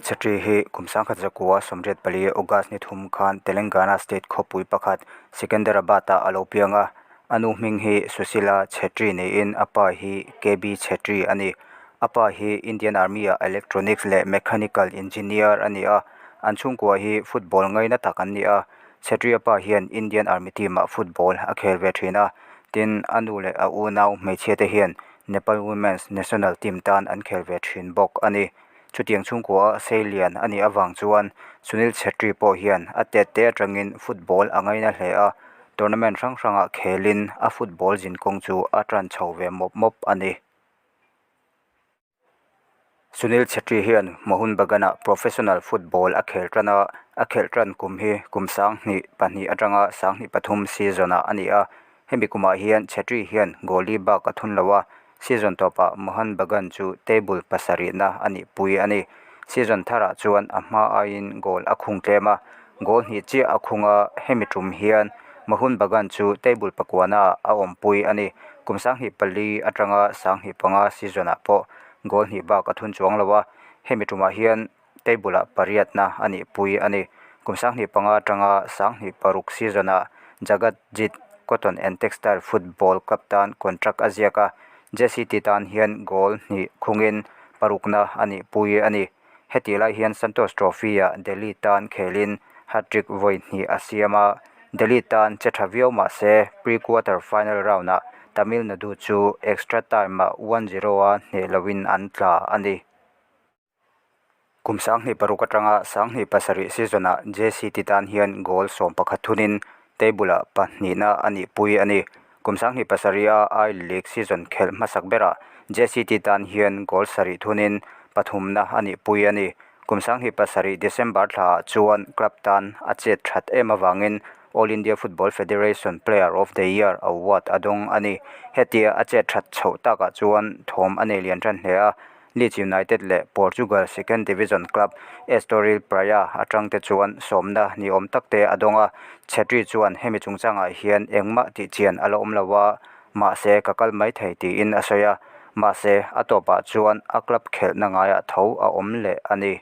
Chhetri hi kum 1984 August ni thum khan Telangana state khawpui pakhat Secunderabad-ah a lo piang a. A nu hming hi Sushila Chhetri niin a pa hi KB Chhetri a ni. A pa hi Indian Army-ah Electronics leh Mechanical Engineer a ni a, an chhungkua hi football ngaina tak an ni a. Chhetri a pa hian Indian Army team-ah football a khel ve thin a, tin a nu leh a unau hmeichhia te hian Nepal Women's National Team tan an khel ve thin bawk a ni. Chutiang chhungkua sei lian a nih avang chuan Sunil Chhetri pawh hian a tet te atangin football a ngaina hle a, tournament hrang hrangah khelin a football zinkawng chu a tan chho ve mawp mawp a ni. Sunil Chhetri hian Mohun Bagan-ah professional football a khel tan a, a khelh tan kum hi kum 2002 atanga 2003 season-ah a ni a. Hemi kumah hian Chhetri hian goalie bak a thun lo a, season tawpah Mohun Bagan chu table pasarihna a nihpui a ni. Season tharah chuan a hma aiin goal a khung tlem a, goal hnih chiah a khung a, hemi tum hian Mohun Bagan chu table pakuana a awmpui a ni. Kum 2004 atanga 2005 season-ah pawh goal hnih bak a thun chuang lo a, hemi tumah hian table-ah pariatna a nihpui a ni. Kum 2005 atanga 2006 season-ah Jagatjit Cotton and Textile Football Club tan contract a ziak a, JCT tan hian goal hnih khungin parukna a nihpui a ni. Heti lai hian Santosh Trophy-ah Delhi tan khelin hat-trick vawi hnih a siam a, Delhi tan che tha viau mah se pre-quarter final round-ah Tamil Nadu chu extra time-ah 1-0 a hneh loin an tla a ni. Kum 2006 atanga 2007 season-ah JCT tan hian goal 11 thunin table-ah pahnihna a nihpui a ni. Kum 2007 a I-League season khelh hmasak berah JCT tan hian goal sarih thunin pathumna a nihpui a ni. Kum 2007 December thlaah chuan club tan a chet that em avangin All India Football Federation Player of the Year award a dawng a ni. Hetia a chet that chhoh takah chuan thawm a nei lian tan hle a. Leeds United leh Portugal second division club Estoril Praia atang te chuan sawmna ni awm tak te a dawng a, Chhetri chuan hemi chungchangah hian engmah tih chian a la awm lo a, mahse ka kal mai thei tiin a sawi a, mahse a tawpah chuan a club khelhna ngaiah tho a awm leh a ni.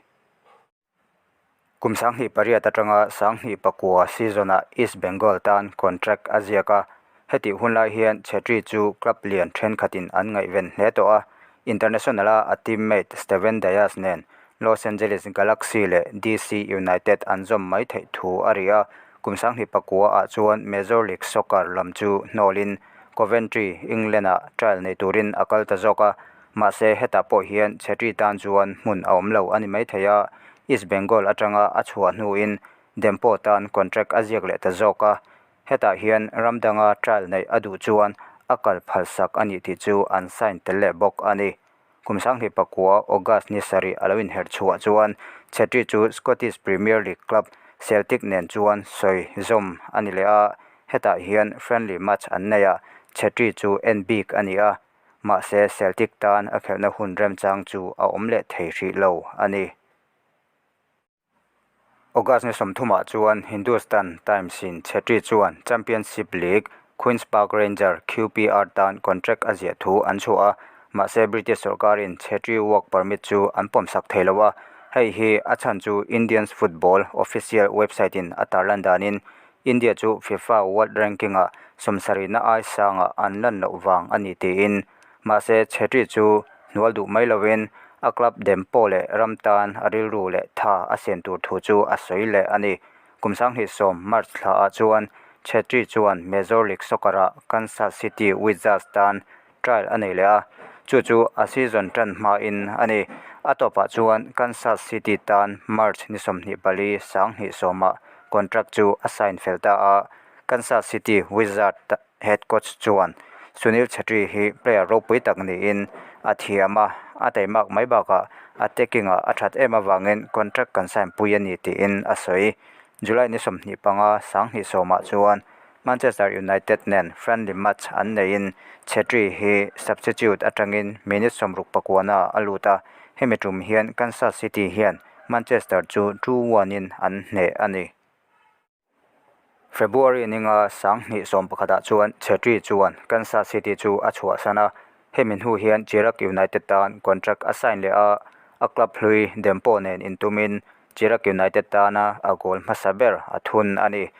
Kum 2008 atanga 2009 season-ah East Bengal tan contract a ziak a, hetih hunlai hian Chhetri chu club lian thenkhatin an ngaihven hle tawh a, international-a a teammate Steven Dias nen Los Angeles Galaxy leh DC United an zawm mai theih thu a ri a, kum 2009-ah chuan Major League Soccer lam chu hnawlin Coventry, England-ah trial nei turin a kal ta zawk a. Mahse, hetah pawh hian Chhetri tan chuan hmun a awm lo a ni maithei a, East Bengal atanga a chhuah hnuin Dempo tan contract a ziak leh ta zawk a, hetah hian ram danga trial neih a duh chuan a kal phalsak a nih tih chu an sign tel leh bawk a ni. Kum 2009 August ni sarih a lo inherh chhuah chuan Chhetri chu Scottish Premier League club Celtic nen chuan sawi zawm a ni leh a, hetah hian friendly match an nei a, Chhetri chu en bik a ni a. Mahse, Celtic tan a khelhna hun remchang chu a awm leh thei hrih lo a ni. August ni sawmthumah chuan Hindustan Times-in Chhetri chuan Championship League Queens Park Rangers, QPR, tan contract a ziah thu an chhuah a, mahse British sorkarin Chhetri work permit chu an pawmsak thei lo a, hei hi a chhan chu Indians football official website-in a tarlan danin India chu FIFA World Ranking-ah sawmsarihna ai sangah an lan loh vang a ni tiin, mahse Chhetri chu hnual duh mai lovin a club Dempo leh ram tan a rilru leh tha a siam tur thu chu a sawi leh a ni. Kum 2010 March thlaah chuan Chhetri chuan Major League Soccer-ah Kansas City Wizards tan trial a nei leh a, chu chu a season tan hmain a ni. A tawpah chuan Kansas City tan March ni 24 2010-ah contract chu a sign fel ta a, Kansas City Wizards head coach chuan Sunil Chhetri hi player ropui tak niin a thiam a, a teimak mai bakah a taking-ah a that em avangin contract kan sign pui a ni tiin a sawi. July ni 25 2010-ah chuan Manchester United nen friendly match an neihin Chhetri hi substitute atangin minute 69 a lut a, hemi tum hian Kansas City hian Manchester chu 2-1 in an hneh a ni. February ninga 2011-ah chuan Chhetri chuan Kansas City chu a chhuahsan a, hemi hnu hian Chirag United tan contract a sign leh a. A club hlui Dempo nen intumin Chirag United tana a goal hmasa ber a thun a ni.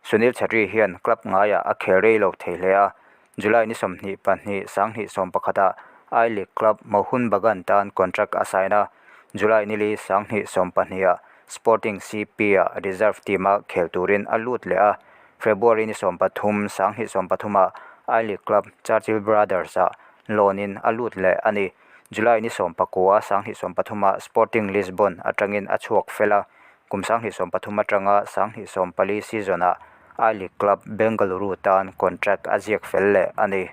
Sunil Chhetri hian club ngaiah a khel rei lo thei hle a, July ni 22 2011 ah I-League club Mohun Bagan tan contract a sign a, July ni li 2020 ah Sporting CP ah reserve team a khel turin a lut leh a, February ni 13 2023 ah I-League club Churchill Brothers ah loan in a lut leh a ni. July ni 19 2023 ah Sporting Lisbon atangin a chhuak fel a, Kum 2013 atanga 2014 season ah I-League club Bengaluru tan contract a ziak fel leh a ni.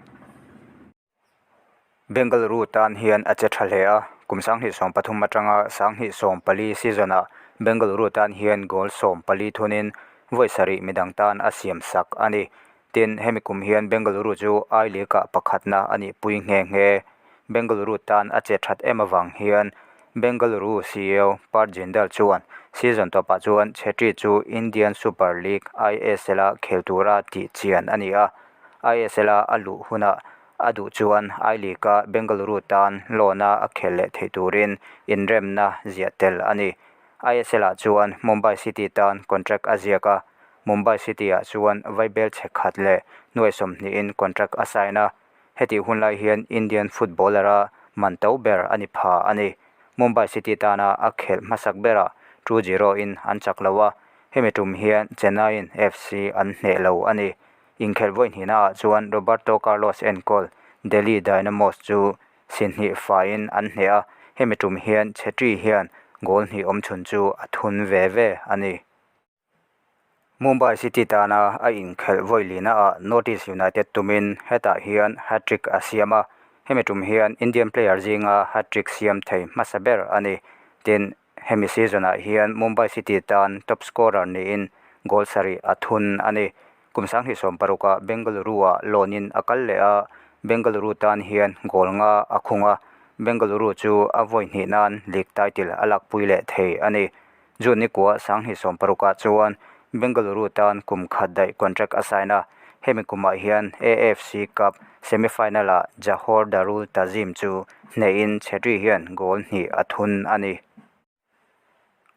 Bengaluru tan hian a che tha hle a, kum 2013 atanga 2014 season ah Bengaluru tan hian goal 14 thunin vawi sarih midang tan a siam sak a ni. Tin, hemi kum hian Bengaluru chu I-League ah pakhatna a nih pui nghe nghe. Bengaluru tan a che that em avang hian Bengaluru CEO Parth Jindal chuan season tawpah chuan Chhetri chu Indian Super League, ISL, a khel tura tih chian a ni a. ISL a a luh hunah a duh chuan I-League a Bengaluru tan loan a a khel leh theih turin inremna ziah tel a ni. ISL ah chuan Mumbai City tan contract a ziak a, Mumbai City ah chuan vaibel chhe khat leh nuai sawmhnihin contract a sign a, hetih hun lai hian Indian footballer a man to ber a ni pha a ni. Mumbai City tana a khelh hmasak berah 2-0 in an chak lo a, hemi tum hian Chennaiyin FC an hneh lo a ni. Inkhelh vawi hnihna ah chuan Roberto Carlos enkawl Delhi Dynamos chu Si hnih faiin an hneh a, hemi tum hian Chhetri hian goal hnih awm chhun chu a thun ve ve a ni. Mumbai City tana a inkhelh vawi lina ah North East United tumin hetah hian hat-trick a siam a, hemi tum hian Indian player zinga hat-trick siam thei hmasa ber a ni. Tin, hemi season ah hian Mumbai City tan top scorer niin goal sarih a thun a ni. Kum 2016 ah Bengaluru ah loan in a kal leh a, Bengaluru tan hian goal nga a khung a, Bengaluru chu a vawi hnih nan league title a lakpui leh thei a ni. June ni kua 2016 ah chuan Bengaluru tan kum khat daih contract a sign a, hemi kumah hian AFC Cup semi-final ah Johor Darul Ta'zim chu hnehin Chhetri hian goal hnih a thun a ni.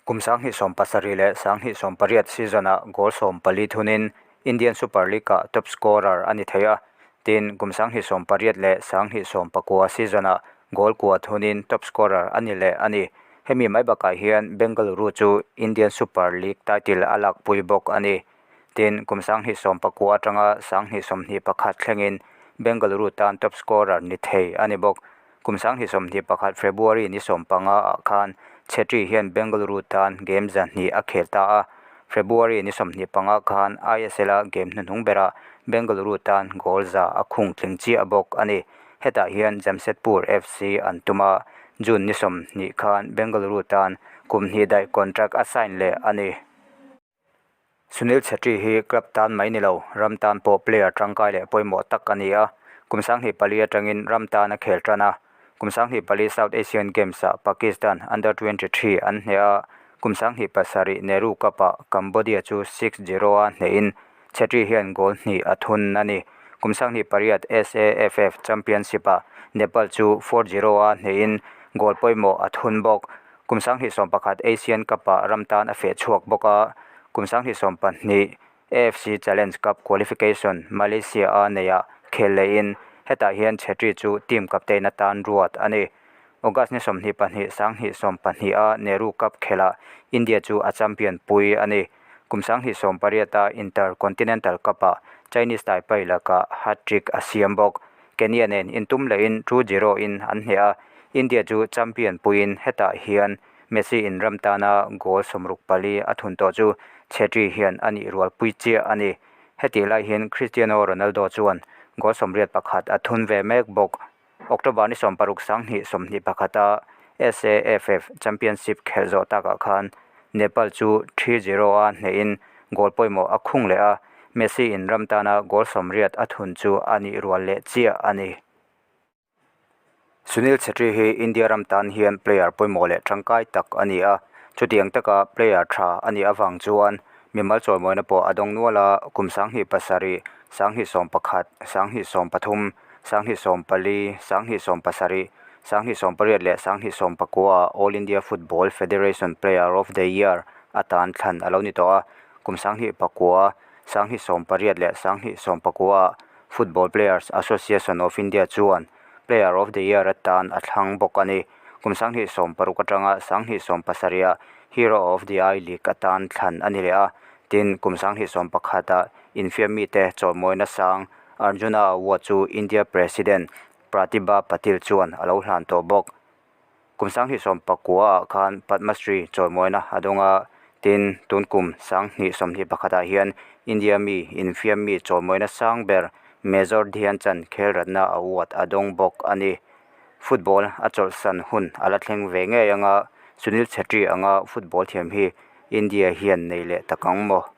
Kum 2017 leh 2018 season-ah goal 14 thunin Indian Super League-ah top scorer a ni thei a. Tin, kum 2018 leh 2019 season-ah goal kua thunin top scorer a ni leh a ni. Hemi mai bakah hian Bengaluru chu Indian Super League title a lakpui bawk a ni. Tin, kum 2019 atanga 2021 thlengin Bengaluru tan top scorer ni thei a ni bawk. Kum 2021 February ni 15 ah khan Chhetri hian Bengaluru tan game 200 a khel ta a, February ni 25 khan ISL a game hnuhnung berah Bengaluru tan goal za a khung tling chiah bawk a ni. Hetah hian Jamshedpur FC an tum a, June ni 20 khan Bengaluru tan kum hnih daih contract a sign leh a ni. Sunil Chhetri hi club tan mai ni lo, ram tan pawh player tangkai leh pawimawh tak a ni a. Kum 24 atangin ram tan a khel tan a. Kum 24 South Asian Games-ah Pakistan Under 23 an hneh a, kum 27 Nehru Cup-ah Cambodia chu 6-0 a hnehin Chhetri hian goal hnih a thun a ni. Kum 28 SAFF Championship-ah Nepal chu 4-0 a hnehin goal pawimawh a thun bawk. Kum 2011 Asian Cup-ah ram tan a feh chhuak bawk a, kum 2022 AFC Challenge Cup qualification Malaysia-a neihah khel lehin hetah hian Chhetri chu team captain atan ruat a ni. August ni 22 2020 a Nehru Cup khelah India chu a champion pui a ni. Kum 2008 a Intercontinental Cup-ah Chinese Taipei lakah hat-trick a siam bawk. Kenya nen intum lehin 2-0 in an hneh a, India chu champion puiin hetah hian Messi in ram tana goal 64 a thun tawh chu Chhetri hian a nih rualpui chiah a ni. Hetih lai hian Cristiano Ronaldo chuan goal 81 a thun ve mek bawk. October ni 16 2021 a SAFF Championship khelh zawh takah khan Nepal chu 3-0 a hnehin goal pawimawh a khung leh a, Messi in ram tana goal 80 a thun chu a nih rual leh chiah a ni. Sunil Chhetri hi India ram tan hian player pawimawh leh tangkai tak a ni a, chutiang taka player tha a nih avang chuan mimal chawimawina pawh a dawng nual a, kum 2007, 2011, 2013, 2014, 2017, Sanghnih 80 leh sanghnih 19 ah All India Football Federation Player of the Year atan thlan a lo ni tawh a. Kum 2009, 2018 leh 2019 ah Football Players Association of India chuan Player of the Year atan a thlang bawk a ni. Kum 2016 atanga 2017 ah Hero of the I-League atan thlan a ni leh a. Tin, kum 2011 ah infiammi te chawimawina sang Arjuna Award chu India President Pratibha Patil chuan a lo hlan tawh bawk. Kum 2019 ah khan Padma Shri chawimawina a dawng a, tin, tun kum 2021 ah hian India mi infiammi chawimawina sang ber Major Dhyan Chand Khel Ratna Award a dawng bawk a ni. Football a chawlhsan hun a la thleng ve ngei anga Sunil Chhetri anga football thiam hi India hian nei leh tak ang maw?